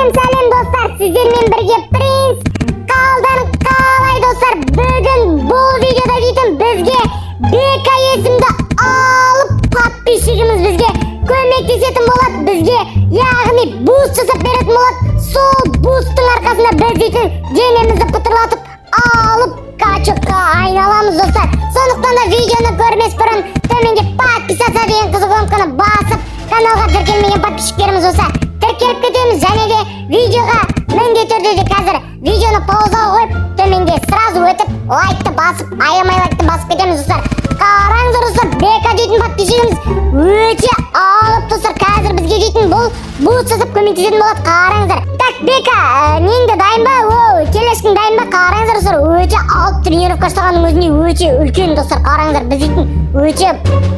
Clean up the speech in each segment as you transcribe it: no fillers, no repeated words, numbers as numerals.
Сәлем, сәлем, достар! Сіздермен бірге Принц. Қалдан қалай, достар? Бүгін бұл видеода дейтін бізге Бека есімді алып подписчигіміз бізге көмектесетін болады, бізге, яғни буст жасап беретін болады. Сол бусттың арқасында біз дейтін денемізді пытырлатып алып качокқа айналамыз, достар. Сондықтан да видеоны көрмес бұрын төменге «Подписаться» деген қызыл кнопканы басып, каналға тіркелмеген подписчиктеріміз болса, тіркеліп кетеміз. Және де видеоға міндетті түрде де қазір видеоны паузаға қойып, төменге сразу өтіп, лайкты басып, аямай лайкты басып кетеміз, достар. Қараңыздар, достар, Бека дейтін подписчигіміз өте алып, достар. Қазір бізге дейтін бұл буст жасап көмектесетін болады, қараңыздар. Так, Бека, неңді дайын ба? О, тележкаң дайын ба? Қараңыздар, достар, өте алып тренировка жасағанның өзінде өте үлкен, достар. Қараңыздар, біз дейтін өте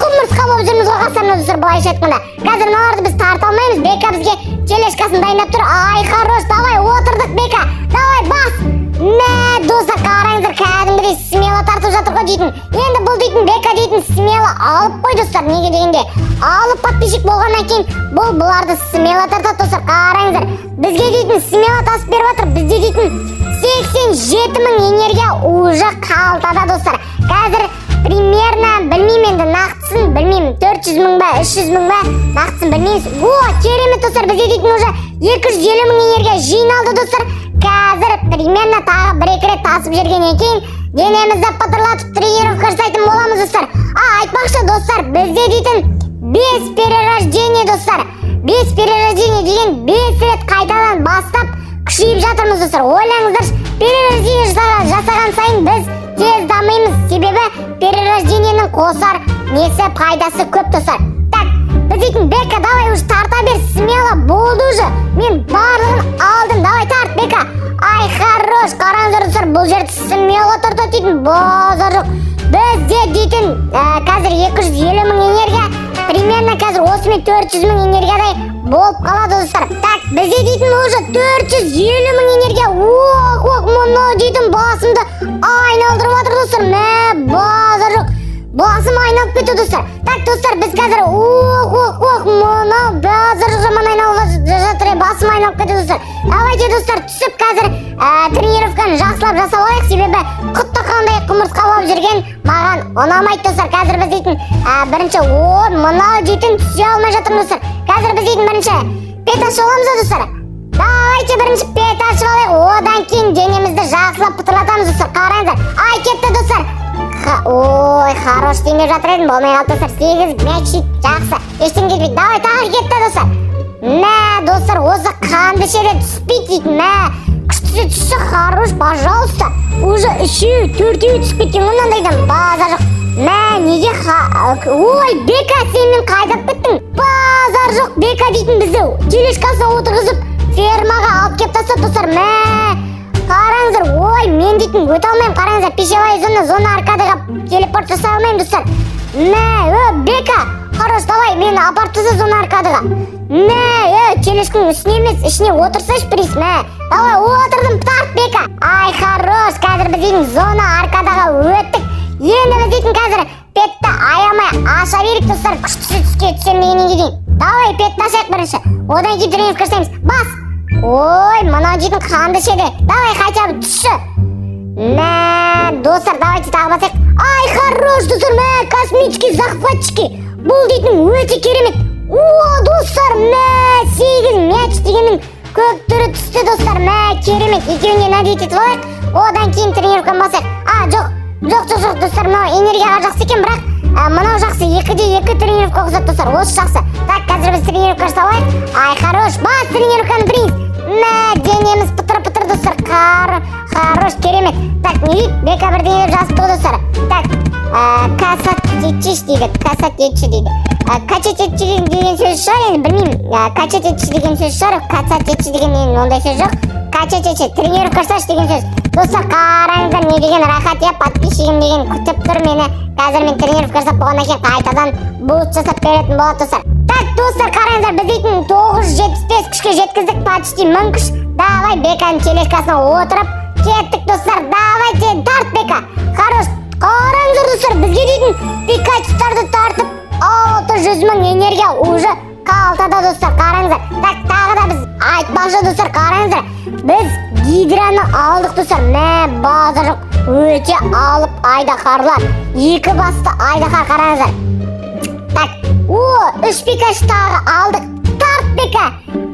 құмырсқа болып жүрміз ғой қастарында, достар. Былайша айтқанда, қазір мыналарды біз тарта алмаймыз. Бека бізге тележкасын дайындап тұр. Ай, хорош, давай, отырдық. Бека, давай, бас. Мә, достар, қараңыздар, кәдімгідей смело тартып жатыр ғой дейтін. Енді бұл дейтін Бека дейтін смело алып қой, достар. Неге дегенде, алып подписчик болғаннан кейін бұл бұларды смело тартады, достар. Қараңыздар, бізге дейтін смело тасып беріп жатыр. Бізде дейтін 87 мың энергия уже қалтада, достар. Қазір примерно, білмеймін енді, нақтысын білмеймін, 400 мың ба, 300 мың ба, нақтысын білмейміз. О, керемет, достар, бізде дейтін уже 250 мың энергия жиналды, достар. Қазір примерно тағы бір екі рет тасып жүргеннен кейін денемізді пытырлатып тренировка жасайтын боламыз, достар. А, айтпақшы, достар, бізде дейтін 5 перерождение, достар. 5 перерождение деген 5 рет қайтадан бастап күшейіп жатырмыз, достар. Ойлаңыздаршы, перерождение жасаған сайын біз тез дамимыз, себебі перерождениенің қосар несі, пайдасы көп, достар. Так, біз дейтін, Бека, давай уже тарта бер смело. Болды уже, мен барлығын алдым. Давай, тарт, Бека. Ай, хорош! Қараңыздар, достар, бұл жерді смело тартады дейтін, базар жоқ. Бізде дейтін қазір 250 мың энергия, примерно қазір осымен 400 мың энергиядай болып қалады, достар. Так, бізде дейтін уже 450 мың энергия. Ох, ох, мынау дейтін басымды айналдырып жатыр, достар. Мә, базар жоқ, басым айналып кетті, достар. Так, достар, біз қазір, ох, ох, ох, мынау базар жоқ, жаман айналып жатыр, басым айналып кетті, достар. Давайте, достар, түсіп қазір тренировканы жақсылап жасап алайық, себебі құтты қандай құмырсқа болып жүрген маған ұнамайды, достар. Қазір біз дейтін бірінші, о, мынау дейтін түсе алмай жатырмын, достар. Қазір біз дейтін бірінші пет ашып аламыз да, достар. Давайте бірінші пет ашып алайық, одан кейін денемізді жақсылап пытырлатамыз, достар. Қараңыздар, ай, кетті, достар. Ой, хорош дейін деп жатыр едім, болмай қалды, достар. Сегіз мяч дейді, жақсы, ештеңе кетпейді. Давай, тағы кетті, достар. Мә, достар, осы қанды жерде түспейді дейтін. Мә, күштісі түссе, хорош, пожалуйста. Уже үшеу, төртеуі түсіп кеткен ғой мынандайдан, базар жоқ. Мә, неге ой, Бека, сен мен қайда алып кеттің? Базар жоқ, Бека дейтін бізді тележкасына отырғызып, фермаға алып келіп тастады, достар. Мә, қараңыздар, ой, мен дейтін өте алмаймын. Қараңыздар, пищевая зона, зона аркадаға телепорт жасай алмаймын, достар. Мә, ö, Бека, хорош, давай, мені апарып таста зона аркадаға. Мә, е, тележканың үстіне емес, ішіне отырсайшы, приз. Мә, давай, отырдым, тарт, Бека. Ай, хорош! Қазір біз дейтін зона аркадаға өттік. Енді біз дейтін қазір петті аямай аша берейік, достар. Күштісі түске түсемін дегеннен кейін, давай, петті ашайық бірінші, одан кейін тренировка жасаймыз. Бас! Ой, мынау дейтін қанды ішеді. Давай, хотя бы түсші. Мә, достар, давайте тағы басайық. Ай, хорош, достар! Мә, космический захватчики, бұл дейтін өте керемет. О, достар, мә, сегіз мяч дегеннің көк түрі түсті, достар. Мә, керемет! Екеуіне надеть етіп алайық, одан кейін тренировканы басайық. А, жоқ, жоқ, жоқ, жоқ, достар, мынау энергияға жақсы екен, бірақ мынау жақсы, екіде екі тренировка қосады, достар, осы жақсы. Так, қазір біз тренировка жасап алайық. Ай, хорош! Бас тренировканы, принц. Мә, денеміз пытыр пытыр, достар. Хорош, керемет! Так, не дейді? Бека бірдеңе деп жазыпты ғой, достар. Так, касат етші дейді, касат етші дейді. Качать етші деген сөз шығар енді, білмеймін. Качать етші деген сөз шығар. Касат етші деген енді ондай сөз жоқ. Качать етші, тренировка жасашы деген сөз, достар. Қараңыздар, не деген рахат, иә? Подписчигім деген күтіп тұр мені. Қазір мен тренировка жасап болғаннан кейін қайтадан буст жасап беретін болады, достар. Так, достар, қараңыздар, біз дейтін 975 күшке жеткіздік, почти 1000 күш. Давай, Беканың тележкасына отырып кеттік, достар. Давайте, тарт, Бека, хорош! Қараңыздар, достар, бізге дейтін пикачтарды тартып, 600 мың энергия уже қалтада, достар, қараңыздар. Так, тағы да біз айтпақшы. Айтпақшы, достар, қараңыздар, біз гидраны алдық, достар. Мә, базар жоқ, өте алып айдаһарлар, екі басты айдаһар, қараңыздар. Так, о, үш пикаш тағы алдық. Тарт, Бека!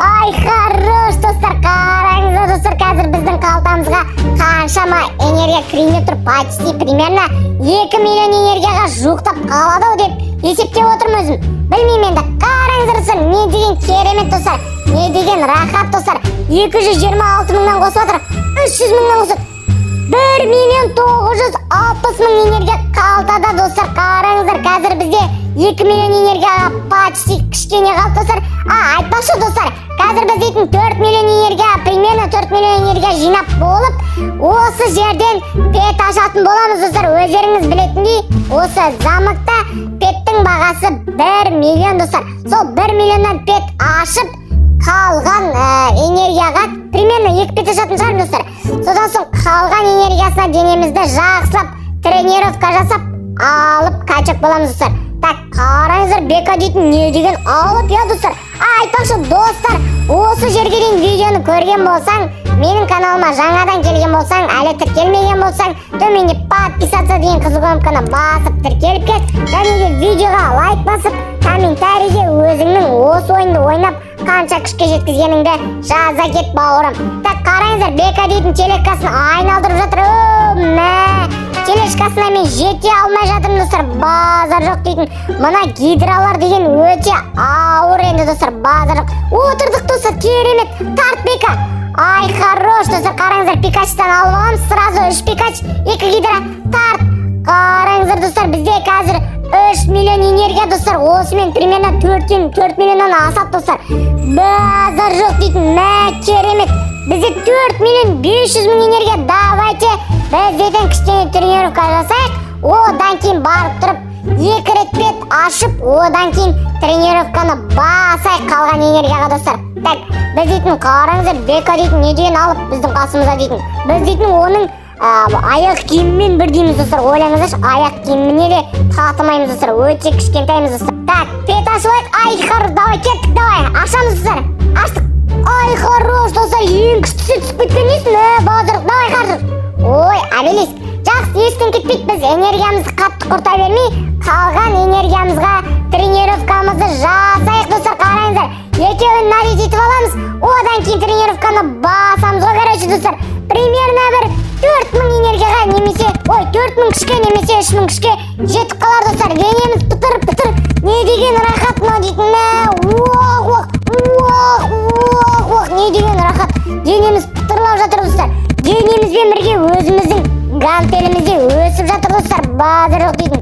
Ай, хорош, достар, қараңыздар, достар, қазір біздің қалтамызға қаншама энергия кірейін деп тұр. Почти примерно 2 миллион энергияға жуықтап қалады ау деп есептеп отырмын өзім. Білмеймін енді, қараңыздар, достар, не деген керемет, достар, не деген рахат, достар. 226 мыңнан қосып жатыр, 300 мыңнан қосады. 1 миллион 960 мың энергия қалтада, достар, қараңыздар. Қазір бізде 2 миллион энергияға почти кішкене қалды, достар. А, айтпақшы, достар, қазір біз дейтін 4 миллион энергия, примерно 4 миллион энергия жинап болып, осы жерден пет ашатын боламыз, достар. Өздеріңіз білетіндей, осы замокта петтің бағасы 1 миллион, достар. Сол 1 миллионнан пет ашып, қалған энергияға примерно екі пет ашатын шығармын, достар. Содан соң қалған энергиясына денемізді жақсылап тренировка жасап алып, качок боламыз, достар. Так, қараңыздар, Бека дейтін не деген алып, иә, достар? А, айтпақшы, достар, осы жерге дейін видеоны көрген болсаң, менің каналыма жаңадан келген болсаң, әлі тіркелмеген болсаң, төменде «Подписаться» деген қызыл кнопканы басып, тіркеліп кет. Және де видеоға лайк басып, комментарийге өзіңнің осы ойынды ойнап қанша күшке жеткізгеніңді жаза кет, бауырым. Так, қараңыздар, Бека дейтін тележкасын айналдырып жатыр. О, мә, тележкасына мен жете алмай жатырмын, достар, базар жоқ дейтін. Мына гидралар деген өте ауыр енді, достар, базар жоқ. Отырдық, достар, керемет. Тарт, Бека! Ай, хорош, достар, қараңыздар, пикачтан алып аламыз сразу үш пикач, екі гидра. Тарт! Қараңыздар, достар, бізде қазір 3 миллион энергия, достар. Осымен примерно 4 миллионнан асады, достар, базар жоқ дейтін. Мә, керемет, бізде 4 миллион 500 мың энергия. Давайте біз дейтін кішкене тренировка жасайық, одан кейін барып тұрып екі рет пет ашып, одан кейін тренировканы басайық қалған энергияға, достар. Так, біз дейтін, қараңыздар, Бека дейтін не деген алып біздің қасымызда дейтін. Біз дейтін оның аяқ киімімен бірдейміз, достар. Ойлаңыздаршы, аяқ киіміне де татымаймыз, достар, өте кішкентаймыз, достар. Так, пет ашып алайық. Ай, хорош, давай, кеттік, давай, ашамыз, достар. Аштық. Ай, хорош, достар, ең күштісі түсіп кеткен несін, ә, базар. Давай, хорош. Ой, обелиск, жақсы, естен кетпейді. Біз энергиямызды қатты құрта бермей, қалған энергиямызға тренировкамызды жасайық, достар. Қараңыздар, екеуін налить етіп аламыз, одан кейін тренировканы басамыз ғой. Короче, достар, примерно бір 4000 энергияға немесе, ой, 4000 күшке немесе 3000 күшке жетіп қалар, достар. Денеміз пытыр пытыр, не деген рахат мынау дейтін. Мә, уах, уах, уах, уах, уах, не деген рахат! Денеміз пытырлап жатыр, достар. Денемізбен бірге өзіміздің гантеліміз де өсіп жатыр, достар, базар жоқ дейтін.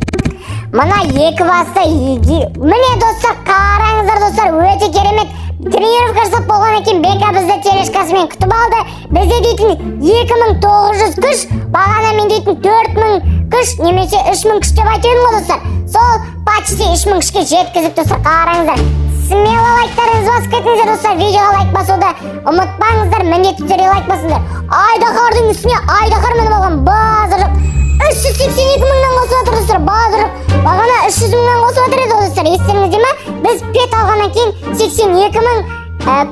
Мына екі басты міне, достар, қараңыздар, достар, өте керемет. Тренировка жасап болғаннан кейін Бека бізді тележкасымен күтіп алды. Бізде дейтін 2900 күш. Бағана мен дейтін 4000 күш немесе 3000 күш деп айтып едім ғой, достар. Сол почти 3000 күшке жеткізіп, достар. Қараңыздар, смело лайктарыңызды басып кетіңіздер, достар. Видеоға лайк басуды ұмытпаңыздар, міндетті түрде лайк басыңдар. Айдаһардың үстіне айдаһар мініп алған, базар жоқ. 382 мыңнан қосып жатыр, достар, базар жоқ. Бағана 300 мыңнан қосып жатыр еді ғой, достар, естеріңізде ма? Біз пет алғаннан кейін 82 мың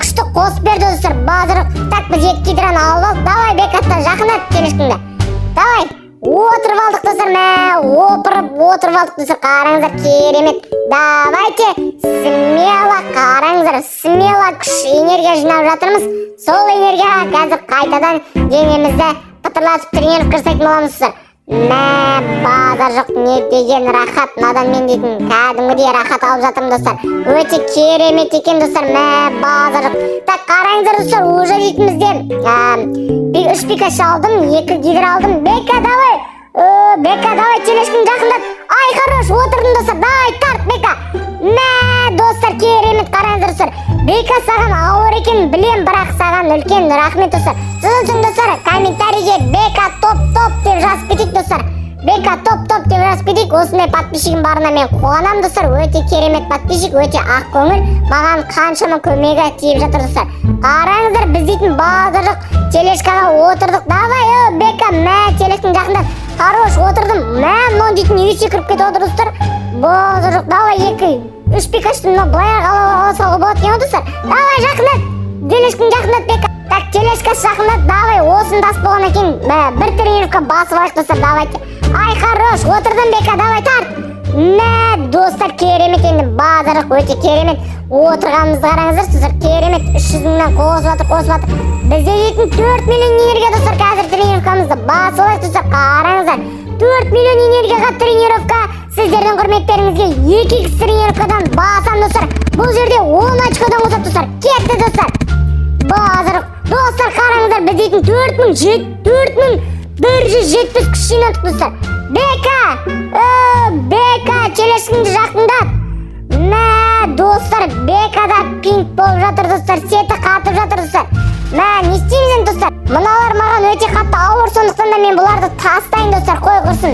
күшті қосып берді, достар, базар жоқ. Так, біз екі гидраны алып алдық. Давай, Бекаттан, жақындат тележкаңды, давай. Отырып алдық, достар. Мә, опырып отырып алдық, достар, қараңыздар, керемет. Давайте смело, қараңыздар, смело күш, энергия жинап жатырмыз. Сол энергияға қазір қайтадан денемізді пытырлатып, тренировка жасайтын боламыз, достар. Мә, базар жоқ, не деген рахат мынадан! Мен дейтін кәдімгідей рахат алып жатырмын, достар, өте керемет екен, достар. Мә, базар жоқ. Так, қараңыздар, достар, уже дейтін бізде үш пикач алдым, екі гидра алдым. Бека, давай! О, Бека, давай, тележкаңды жақындат. Ай, хорош, отырдым, достар. Давай, тарт, Бека! Мә, достар, керемет, қараңыздар, достар. Бека, саған ауыр екенін білем, бірақ саған үлкен рахмет, достар. Содан соң, достар, комментарийге «Бека топ топ» деп жазып кетейік, достар. «Бека топ топ» деп жазып кетейік. Осындай подписчигім барына мен қуанамын, достар. Өте керемет подписчик, өте ақ көңіл, маған қаншама көмегі тиіп жатыр, достар. Қараңыздар, біз дейтін базар жоқ, тележкаға отырдық. Давай, о, Бека, мә, тележканы жақындат. Хорош, отырдым. Мә, мынау дейтін неге секіріп кетіп отыр, достар? Базар жоқ. Давай, екі, үш пикашты мынау былай ақ ала салуға болады екен ғой, достар. Давай, жақындат. Тележканы жақындат, Бека. Так, тележкасы жақындат. Давай, осыны тасып болғаннан кейін мә, бір тренировка басып алайық, достар. Давайте. Ай, хорош, отырдым, Бека, давай, тарт. Мә, достар, керемет енді, базарлық өте керемет. Отырғанымызды қараңыздар, достар, керемет. 300 мыңнан қосып жатыр, қосып жатыр. Бізде дейтін 4 миллион энергия, достар. Қазір тренировкамызды басып алайық, достар, қараңыздар. 4 миллион энергияға тренировка. Сіздердің құрметтеріңізге 2 х тренировкадан басам, достар. Бұл жерде 10 очкодан қосады, достар. Кетті, достар. Базар, достар, қараңыздар, біз дейтін 4170 күш жинадық, достар. Бека, Бека, тележкаңды жақындат. Мә, достар, Бекада пинг болып жатыр, достар, сеті қатып жатыр, достар. Мә, не істейміз енді, достар? Мыналар маған өте қатты ауыр, сондықтан да мен бұларды тастайын, достар, қой құрсын.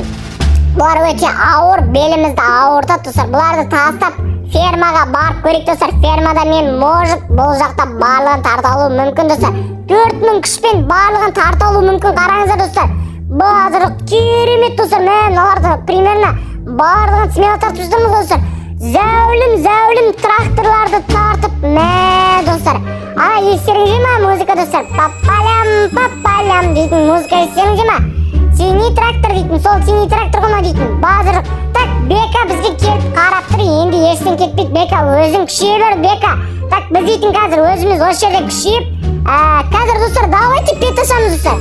Бұлар өте ауыр, белімізді ауыртады, достар. Бұларды тастап, фермаға барып көрейік, достар. Фермада мен, может, бұл жақта барлығын тарта алуым мүмкін, достар. 4000 күшпен барлығын тарта алу мүмкін, қараңыздар, достар. Базарлық керемет, достар. Мә, мыналарды примерно барлығын смело тартып жатырмыз, достар. Зәулім зәулім тракторларды тартып, мә, достар. Ана естеріңізде ма музыка, достар? «По полям, по полям» дейтін музыка естеріңізде ма? «Синий трактор» дейтін, сол синий трактор ғой мынау дейтін. Базар. Так, Бека бізге келіп қарап тұр, енді естен кетпейді. Бека, өзің күшейе бер, Бека. Так, біз дейтін қазір өзіміз осы жерде күшейіп, қазір, достар, давайте пет ашамыз, достар.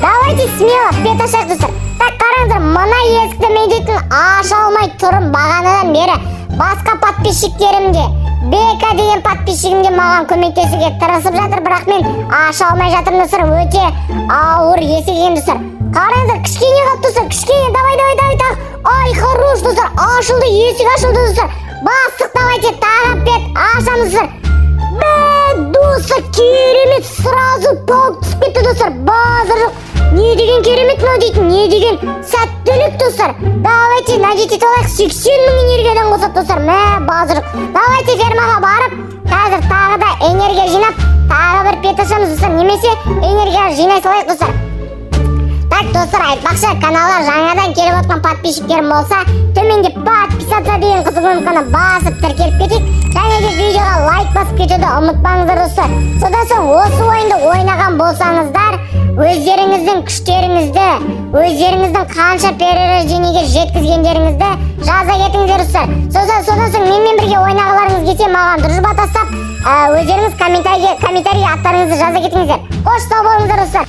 Давайте смело пет ашайық, достар. Так, қараңыздар, мына есікті мен дейтін аша алмай тұрмын бағанадан бері. Басқа подписчиктерім де, Бека деген подписчигім де маған көмектесуге тырысып жатыр, бірақ мен аша алмай жатырмын, достар. Өте ауыр есік екен, достар. Қараңыздар, кішкене қалды, достар, кішкене. Давай, давай, давай, тағы. Ай, хорош, достар, ашылды, есік ашылды, достар. Бастық, давайте тағы пет ашамыз, достар. Бә, достар, керемет, сразу паук түсіп кетті, достар. Базар жоқ. Не деген керемет мынау дейтін, не деген сәттілік, достар. Давайте надеть ете алайық, 80 мың энергиядан қосады, достар. Мә, базар жоқ. Давайте фермаға барып, қазір тағы да энергия жинап, тағы бір пет ашамыз, достар. Немесе энергия жинай салайық, достар. Так, достар, айтпақшы, каналға жаңадан келіп отқан подписчиктерім болса, төменде «Подписаться» деген қызыл кнопканы басып, тіркеліп кетейік. Және де видеоға лайк басып кетуді ұмытпаңыздар, достар. Содан соң осы ойынды ойнаған болсаңыздар, өздеріңіздің күштеріңізді, өздеріңіздің қанша перерождениеге жеткізгендеріңізді жаза кетіңіздер, достар. Содан соң менімен бірге ойнағыларыңыз келсе, маған дружба тастап, өздеріңіз комментарийге аттарыңызды жаза кетіңіздер. Қош, сау болыңыздар, достар.